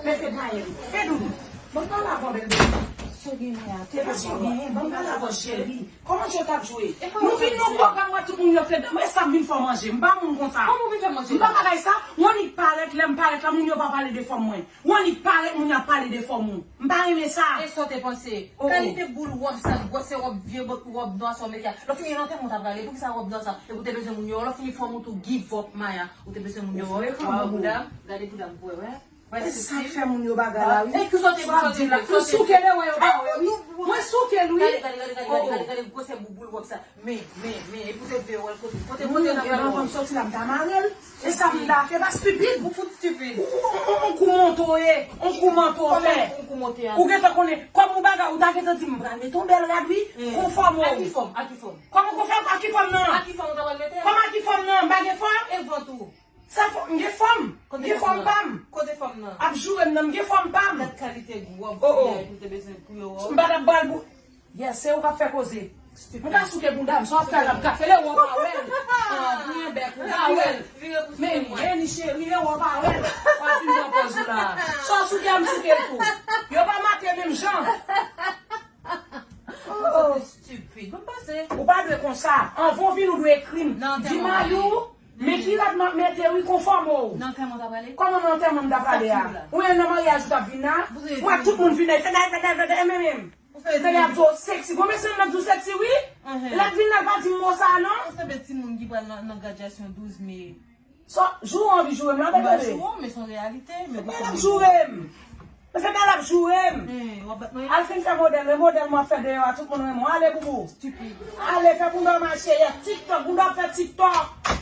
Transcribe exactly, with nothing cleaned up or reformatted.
Fè dayè, fè doudou. Ban m pale avè w, bèl bebe. Sa w genyen a? Te pa sa w genyen, ban m pale avè w, cheri. Kòman jwèt ap jwe? Nou vin nan pwogram, wè tout moun yo fè, men sa m vin fè w manje. M pa moun konsa. Kòman w vin fè manje? M pa bagay sa. W annik parèt, lè m parèt la, moun yo pa pale de fòm mwen. W annik parèt, moun yo ap pale de fòm ou. M pa renmen sa. E sa w te panse? Oh, oh. Kalite boul wòb sa, gwòsè wòb, vye bòt wòb nwa sa w mete a. Lè w fini nan tèm ou ta prale, poukisa wòb nwa sa? Epi w te bezwen moun yo, lè w fini fòm ou tou give up, Maya. Ou te bezwen moun yo, wè. Waw, bouda m, gade bouda m pou wè, wè. Wè, se sa k fè moun yo bagay la, wi. E ki sa w te, ki sa w te, ki sa w te. M souke l, wè, yo pa wè, wi. Mwen souke l, wi. Gade, gade, gade, gade, gade, gade, gade, gwosè bouboul wòb sa. Men, men, men, epi w te vle wè l kote, kote, kote w te pral wè. Anvan m soti la, m ta mare l. E sa m ta fè, pa stipid. Ou fout stipid. Ou, ou, ou, on kou monte w ye, on kou monte w fè. Kòman on kou monte a? Ou gentan konnen, kòm ou bagay, ou ta gentan di m pral mete on bèl rad, wi. Konfòme w. A ki fòm, a ki fòm? Kòman konfòme, a ki fòm nan? A ki fòm ou ta pral mete? Kòman a ki fòm nan? M pa gen fòm? E vant ou? Sa fò, m gen fòm. M gen fòm pa m. Kote fòm nan? Ap joure m nan, m gen fòm pa m. Gad kalite gwo wòb fi a epi w te bezwen pou yo wè w. M pa t ap ba l bou. Yes, se ou k ap fè koze. M ka souke bouda m, sa w ap fè la, m ka fè l, ou pa wè l. An, pran bèk, ou pa wè l. Men, men, cheri, ou pa wè l. W ap vin pran pòz ou la. Sa w souke a, m souke l tou. Yo pa make menm jan. Ou pa dwe konsa. Anvan w vin, ou dwe ekri m. Di Mayou, men ki rad m ap mete, wi, konfòme w. Nan antèman w ta prale? Kòman nan antèman m ta prale a? Ou wè nan maryaj ou t ap vin la? Ou wè tout moun vin la, fè dayè, fè dayè, fè dayè, men, men. Tande ap di w seksi. Gon mesye m ap di w seksi, wi. L ap vin la, l pa di m mo sa a, non. Ou sanble timoun ki pral nan, nan gradyasyon douz me. Sa, joure w anvi joure m la, bebe. M pa joure w, men se yon reyalite. Men l ap joure m. Men fè l ap joure m. Al fin fè modèl, men modèl mwen ap fè deyò a, tout moun renmen w. Ale, boubou. Ale, fè bouda w mache, yè. TikTok, bouda w ap fè TikTok.